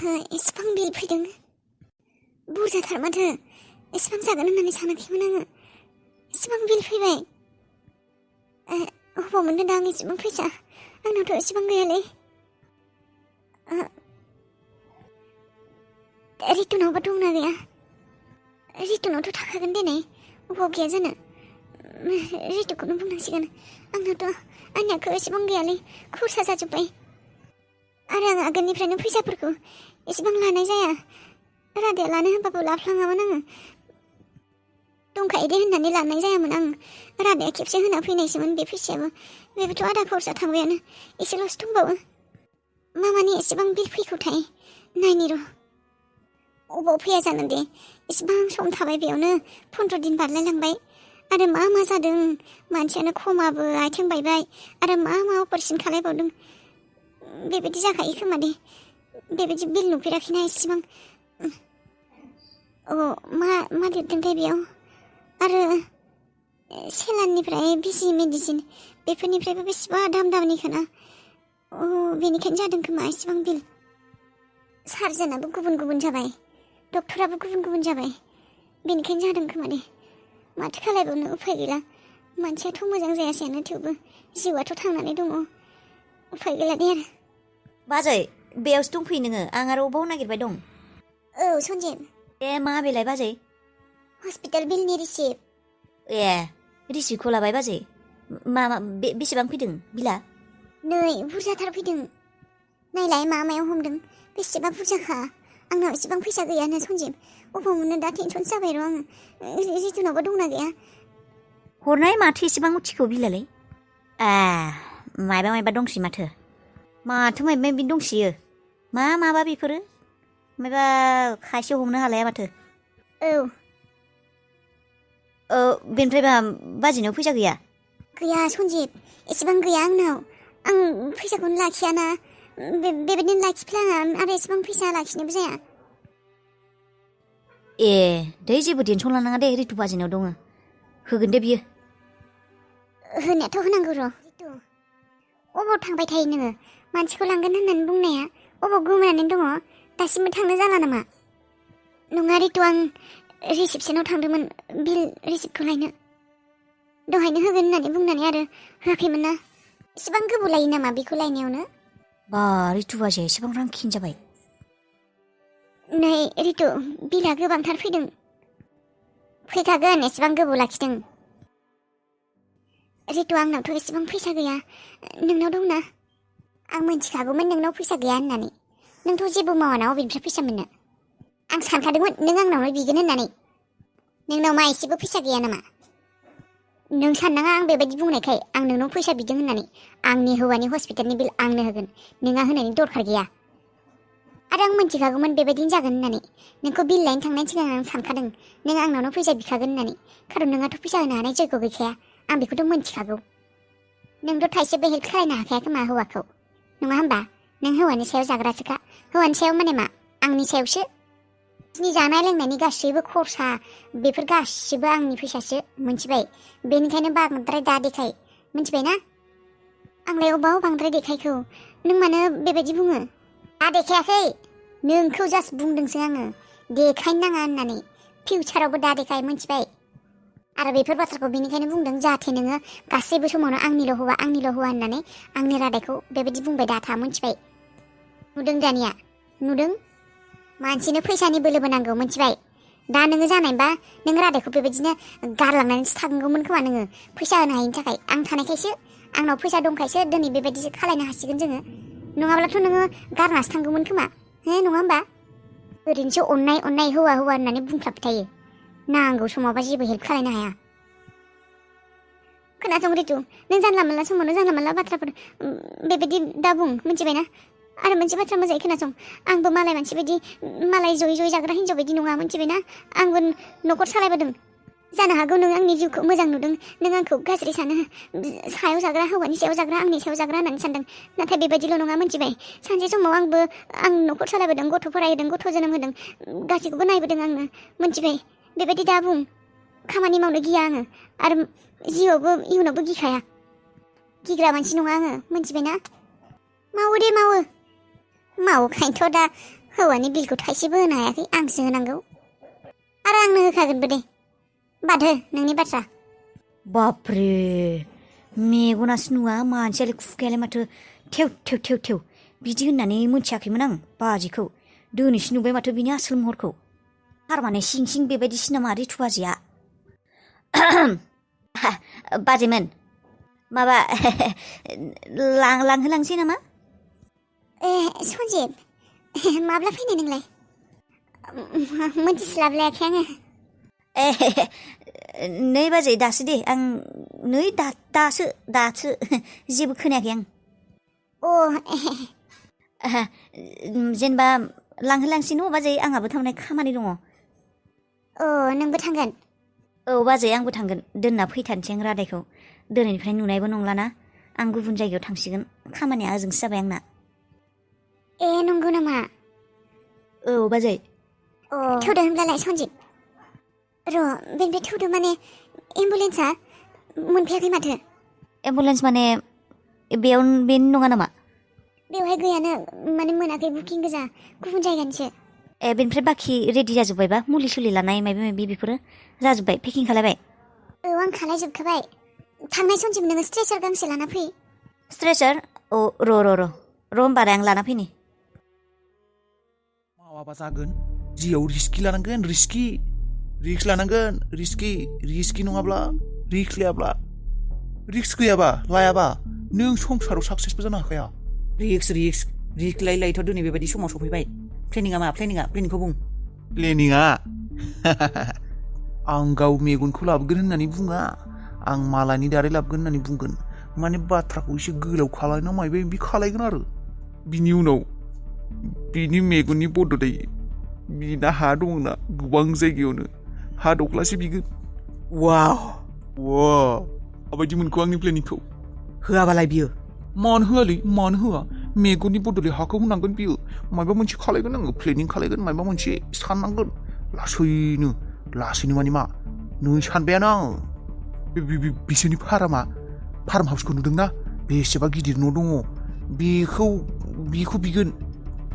एसेबां बिल फैदों बुरजाथार माथो एसेबां जागोन होननानै सानाखैमोन आङो एसेबां बिल फैबाय अबाव मोनदों दा आं एसेबां फैसा आंनावथ' एसेबां गैयालै रितुनावबा दंना गैया रितुनावथ' थाखागोन दिनै अबाव गैया जानो रितुखौनो बुंनांसिगोन आंनावथ' आंनि आखायाव एसेबां गैयालै खरसा जाजोब्बाय आरो आं आगोलनिफ्रायनो फैसाफोरखौ एसेबां लानाय जाया रादाया लानो होनबाबो लाफ्लाङामोन आङो दंखायो दे होननानै लानाय जायामोन आं रादाया खेबसे होना फैनायसोमोन बे फैसायाबो बेबोथ' आधा खरसा थांबायानो एसेल'सो दंबावो मा माने एसेबां बिल फैखौथाय नायनि र' अबाव फैया जानो दे एसेबां सम थाबाय बेयावनो 15 दिन बारलायलांबाय आरो मा मा जादों मानसियानो खमाबो आथिं बायबाय आरो मा मा अपारेशन खालायबावदों बेबायदि जाखायो खोमा दे बेबायदि बिल नुफेराखैना एसेबां मा लिरदोंथाय बेयाव आरो सेलाननिफ्राय बिजि मेडिसिन बेफोरनिफ्रायबो बेसेबा दामनिखोना बेनिखायनो जादों खोमा एसेबां बिल सार्जनाबो गुबुन गुबुन जाबाय डक्टराबो गुबुन गुबुन जाबाय बेनिखायनो जादों खोमा दे माथो खालायबावनो उफाय गैला मानसियाथ' मोजां जायासैयानो थेवबो जिउआथ' थांनानै दङ उफाय गैला दे आरो बाजै बेयावसो दंफैयो नोङो आं आरो अबाव नागिरबाय दं औ सन्जिब मा बेलाय बाजै हस्पिटाल बिलनि रिसिप्ट रिसिप्टखौ लाबाय बाजै मा बेसेबां फैदों बिला नै बुरजाथार फैदों नायलाय मायाव हमदों बेसेबा बुरजाखा आंनाव एसेबां फैसा गैयानो सन्जिब अबाव मोननो दा टेनसनसो जाबाय र' आङो जिथुनावबो दंना गैया हरनाय माथो एसेबां उथिखौ बिलालै मायबा दंसै माथो मायबा दंसैयो माबा बेफोरो मायबा खायसे हमनो हालाया माथो औ बेनिफ्राय बाजिनाव फैसा गैया सन्जिब एसेबां गैया आंनाव आं फैसाखौनो लाखियाना बेबायदिनो लाखिफ्लाङा आरो एसेबां फैसा लाखिनोबो जाया दे जेबो टेनसन लानाङा दे रितु बाजिनाव दङ होगोन दे बियो होनायाथ' होनांगौ र' रितु अबाव थांबाय थायो नोङो मानसिखौ लांगोन होननानै बुंनाया अबाव गोमानानै दङ दासिमबो थांनो जाला नामा नङा रितु आं रिसिपसनाव थांदोंमोन बिल रिसिप्टखौ लायनो दहायनो होगोन होननानै बुंनानै आरो होआखैमोन ना एसेबां गोबाव लायो नामा बेखौ लायनायावनो बा रितु बाजिया एसेबां रांखिन जाबाय नै रितु बिला गोबांथार फैदों फैखागोन एसेबां गोबाव लाखिदों रितु आंनावथ' एसेबां फैसा गैया नोंनाव दंना आं मिन्थिखागौमोन नोंनाव फैसा गैया होननानै नोंथ' जेबो मावाना अबेनिफ्राय फैसा मोननो आं सानखादोंमोन नों आंनावनो बिगोन होननानै नोंनाव मा एसेबो फैसा गैया नामा नों साननाङा आं बेबायदि बुंनायखाय आं नोंनाव फैसा बिदों होननानै आंनि हौवानि हस्पिटालनि बिल आंनो होगोन नोंहा होनायनि दरखार गैया आरो आं मिन्थिखागौमोन बेबायदिनो जागोन होननानै नोंखौ बिल लायनो थांनायनि सिगां आं सानखादों नों आंनावनो फैसा बिखागोन होननानै खारन नोंहाथ' फैसा होनो हानाय जयग' गैखाया आं बेखौथ' मिन्थिखागौ नोंथ' थाइसेबो हेल्प खालायनो हाखाया खोमा हौवाखौ नङा होमबा नों हौवानि सायाव जाग्रासोखा हौवानि सायाव माने मा आंनि सायावसो नि जानाय लोंनायनि गासैबो खरसा बेफोर गासिबो आंनि फैसासो मिन्थिबाय बेनिखायनो बांद्राय दा देखाय मिन्थिबाय ना आंलाय अबाव बांद्राय देखायखौ नों मानो बेबायदि बुङो दा देखायाखै नोंखौ जास्ट बुंदोंसो आङो देखायनो नाङा होननानै फिउचारावबो दा देखाय मिन्थिबाय आरो बेफोर बाथ्राखौ बेनिखायनो बुंदों जाहाथे नोङो गासैबो समावनो आंनिल' हौवा होननानै आंनि रादायखौ बेबायदि बुंबाय दा था मिन्थिबाय नुदों दानिया नुदों मानसिनो फैसानि बोलोबो नांगौ मिन्थिबाय दा नोङो जानायबा नों रादायखौ बेबायदिनो गारलांनानैसो थांगौमोन खोमा नोङो फैसा होनो हायिनि थाखाय आं थानायखायसो आंनाव फैसा दंखायसो दिनै बेबायदिसो खालायनो हासिगोन जोङो नङाब्लाथ' नोङो गारनासो थांगौमोन खोमा नङा होमबा ओरैनोसो अननाय हौवा होननानै बुंफ्लाबबाय थायो नांगौ समावबा जेबो हेल्प खालायनो हाया खोनासं रितु नों जानला मोनला समावनो जानला मोनला बाथ्राफोर बेबायदि दा बुं मिन्थिबायना आरो मोनसे बाथ्रा मोजाङै खोनासं आंबो मालाय मानसि बायदि मालाय जयै जाग्रा हिन्जाव बायदि नङा मिन्थिबायना आंबो न'खर सालायबोदों जानो हागौ नों आंनि जिउखौ मोजां नुदों नों आंखौ गाज्रि सानो सायाव जाग्रा हौवानि सायाव जाग्रा आंनि सायाव जाग्रा होननानै सानदों नाथाय बेबायदिल' नङा मिन्थिबाय सानसे समाव आं न'खर सालायबोदों गथ' फरायहोदों गथ' जोनोम होदों गासैखौबो नायबोदों आङो मिन्थिबाय बेबायदि दा बुं खामानि मावनो गिया आङो आरो जिउआवबो इयुनावबो गिखाया गिग्रा मानसि नङा आङो मिन्थिबायना मावो दे मावोखायनोथ' दा हौवानि बिलखौ थाइसेबो होनो हायाखै आंसो होनांगौ आरो आंनो होखागोनबो दे बाद हो नोंनि बाथ्रा बापरे मेगनासो नुवा मानसियालाय खुगायालाय माथो थेव थेव थेव थेव बिदि होननानै मोनथियाखैमोन आं बाजिखौ दिनैसो नुबाय माथो बिनि आसोल महरखौ थारमाने सिं सिं बेबायदिसो नामा रितु बाजैया बाजैमोन माबा लांहोलांसै नामा सन्जिब माब्ला फैनाय नोंलाय मोनथिस्लाबलायाखै आङो नै बाजै दासो दे आं नै दासो जेबो खोनायाखै आं जेनेबा लांहोलांसै न' बाजै आंहाबो थांनाय खामानि दङ नोंबो थांगोन औ बाजै आंबो थांगोन दोनना फैथारनोसै आं रादायखौ दिनैनिफ्राय नुनायबो नंलाना आं गुबुन जायगायाव थांसिगोन खामानिया ओजोंसो जाबाय आंना नंगौ नामा औ बाजै थौदो होनब्लालाय सन्जिब बेनिफ्राय थौदो माने एम्बुलेन्सआ मोनफैयाखै माथो एम्बुलेन्स माने बेनि नङा नामा बेवहाय गैयानो माने मोनाखै बुकिं गोजा गुबुन जायगानिसो बेनिफ्राय बाखि रेडि जाजोब्बायबा मुलि सुलि लानाय माबा माबि बेफोरो जाजोब्बाय पेकिं खालायबाय आं खालायजोबखाबाय थांनाय समसिम नोङो स्ट्रेचार गांसे लाना फै स्ट्रेचार र' होमबालाय आं लाना फैनि मावाबा जागोन जियाव रिस्कि लानांगोन रिस्क लानांगोन रिस्कि नङाब्ला रिस्क गैयाबा लायाबा नों संसाराव साक्सेसबो जानो हाखाया रिक्स लायथ' दिनै बेबायदि समाव सफैबाय प्लेनिंखौ बुं प्लेनिंआ आं गाव मेगनखौ लाबोगोन होननानै बुङा आं मालानि दारै लाबोगोन होननानै बुंगोन माने बाथ्राखौ एसे गोलाव खालायना मायबाय बि खालायगोन आरो बिनि उनाव बिनि मेगननि बदलै बिना हा दंना गोबां जायगायावनो हा दख्लासे बिगोन वाव माबायदि मोनखो आंनि प्लेनिंखौ होआबालाय बियो मानो होआ मेगननि बदलै हाखौ होनांगोन बियो माबा मोनसे खालायगोन आङो प्लेनिं खालायगोन माबा मोनसे साननांगोन लासैनो माने मा नै सानबायानो आङो बिसोरनि फार्म हाउसखौ नुदोंना बेसेबा गिदिर न' दङ बेखौ बिगोन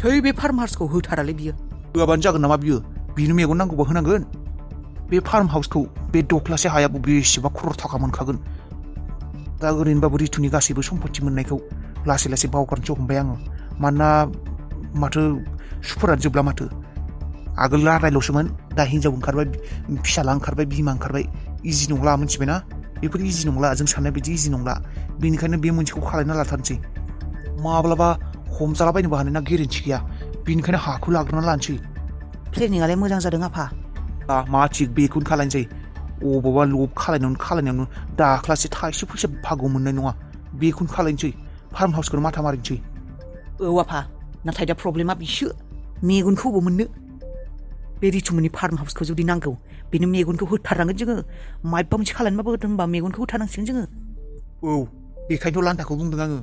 थै बे फार्म हाउसखौ होथारालै बियो होआबानो जागोन नामा बियो बिनो मेगन नांगौबा होनांगोन बे फार्म हाउसखौ बे दख्लासे हायाबो बेसेबा खर'र थाखा मोनखागोन दा ओरैनोबाबो रितुनि गासैबो सम्पति मोननायखौ लासै लासै बावगारनोसो हमबाय आङो मानोना माथो सुफोरानो जोबला माथो आगोल रादायल'सोमोन दा हिनजाव ओंखारबाय फिसाला ओंखारबाय बिमा ओंखारबाय इजि नंला मोनथिबायना बेफोर इजि नंला जों साननाय बायदि इजि नंला बेनिखायनो बे मोनसेखौ खालायना लाथारनोसै माब्लाबा हमजालाबायनोबो हानायना गेरेन्थि गैया बेनिखायनो हाखौ लाग्रोना लानोसै प्लेनिंआलाय मोजां जादों आफा मा थिग बेखौनो खालायनोसै अबावबा लब खालायनायावनो दाख्लासे थाइसे फैसा भागौ मोननाय नङा बेखौनो खालायनोसै फार्म हाउसखौनो माथा मारिनोसै आफा नाथाय दा प्रब्लेमा बिसो मेगनखौ अबाव मोननो बे रितुमोननि फार्म हाउसखौ जुदि नांगौ बेनो मेगनखौ होथारनांगोन जोङो मायबा मोनसे खालायनोबाबो होनबा मेगनखौ होथारनांसिगोन जोङो बेखायनोथ' लान्दाखौ बुंदों आङो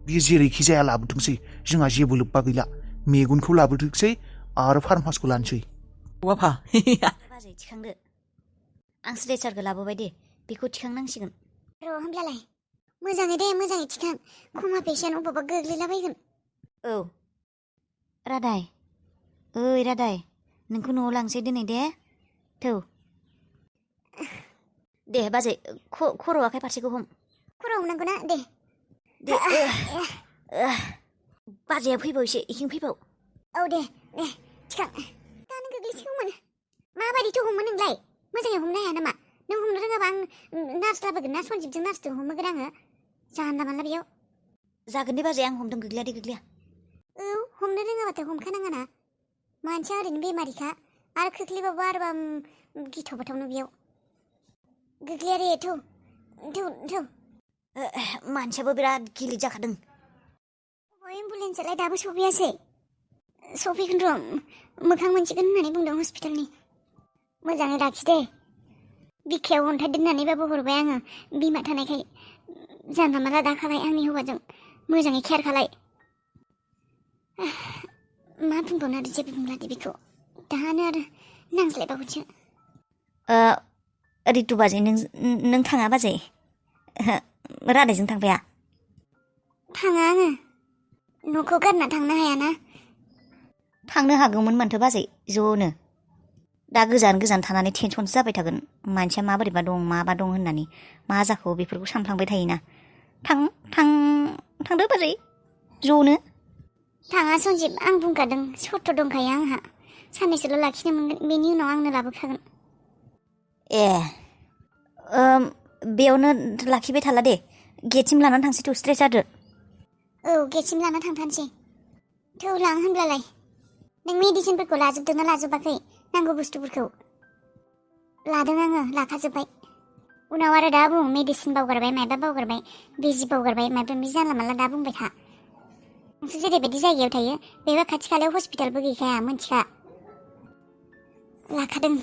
बियो जेरैखि जाया लाबोथोंसै जोंहा जेबो लोब्बा गैला मेगनखौ लाबोथोंसै आरो फार्म हाउसखौ लानोसै आफा बाजै थिखांदो आं स्ट्रेचारखौ लाबोबाय दे बेखौ थिखांनांसिगोन होमब्लालाय मोजाङै थिखां खमा पेसेन्ट अबावबा गोग्लैलाबायगोन रादाय नोंखौ न'आव लांसै दिनै दे थौ दे बाजै खर' आखाइ फारसेखौ हम खर' हमनांगौ ना दे बाजैया फैबाव एसे इखिं फैबाव दे थिखां दानो गोग्लैसिगौमोन माबायदिथ' हमो नोंलाय मोजाङै हमनो हाया नामा नों हमनो रोङाबा आं नार्स लाबोगोन ना सन्जिबजों नार्सजों हमहोगोन आङो जानला मानला बेयाव जागोन दे बाजै आं हमदों गोग्लैया हमनो रोङाबाथाय हमखानाङा ना मानसिया ओरैनो बेमारिखा आरो खोख्लैबाबो आरोबा गिथावबाथावनो बेयाव गोग्लैया रे थौ मानसियाबो बिराद गिलिर जाखादों एम्बुलेन्सआलाय दाबो सफैयासै सफैगोन र' मोखां मोनसिगोन होननानै बुंदों हस्पिटालनि मोजाङै लाखि दे बिखायाव अन्थाइ दोननानैबाबो हरबाय आङो बिमा थानायखाय जानला मानला दाखालाय आंनि हौवाजों मोजाङै केयार खालाय मा बुंबावनो आरो जेबो बुंला दे बेखौ दानो आरो नांज्लायबावोसो रितु बाजै नों थाङा बाजै रादायजों थांफाया थाङा आङो न'खौ गारना थांनो हायाना थांनो हागौमोन माथो बाजै ज'नो दा गोजान गोजान थानानै टेनसनसो जाबाय थागोन मानसिया माबोरैबा दं माबा दं होननानै मा जाखो बेफोरखौ सानफ्लांबाय थायोना थांदो बाजै ज'नो थाङा सन्जिब आं बुंखादों सर्त दंखायो आंहा साननैसोल' लाखिनो मोनगोन बेनि उनाव आंनो लाबोखागोन ए बेयावनो लाखिबाय थाला दे गेटसिम लानानै थांसै थ' स्ट्रेस जादो औ गेटसिम लाना थांथारसै थौ लां होनब्लालाय नों मेडिसिनफोरखौ लाजोबदोंना लाजोबाखै नांगौ बुस्थुफोरखौ लादों आङो लाखाजोब्बाय उनाव आरो दा बुं मेडिसिन बावगारबाय मायबा बावगारबाय बिजि बावगारबाय मायबा मायबि जानला मानला दा बुंबाय था नोंसोर जेरैबायदि जायगायाव थायो बेबो खाथि खालायाव हस्पिटालबो गैखाया मोनथिखा लाखादों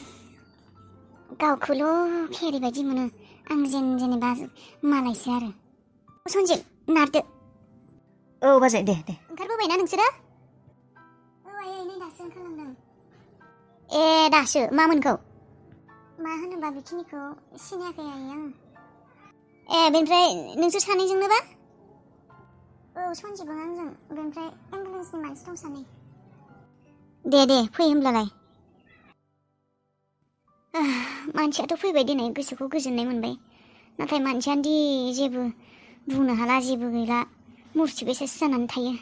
गावखौल' फेरि बायदि मोनो आं जेनेबा मालायसो आरो सन्जिब नारदो औ बाजै दे ओंखारबोबायना नोंसोरो औ आयै नै दासो ओंखारलांदों ए दासो मा मोनखौ मा होनोबा बेखिनिखौ सिनायाखै आयै आं ए बेनिफ्राय नोंसोर सानैजोंनोबा औ सन्जिबजों आंजों बेनिफ्राय एम्बुलेन्सनि मानसि दं सानै दे फै होमब्लालाय मानसियाथ' फैबाय दिनै गोसोखौ गोजोननाय मोनबाय नाथाय मानसियानोदि जेबो बुंनो हाला जेबो गैला मुर्ति बेसादसो जानानै थायो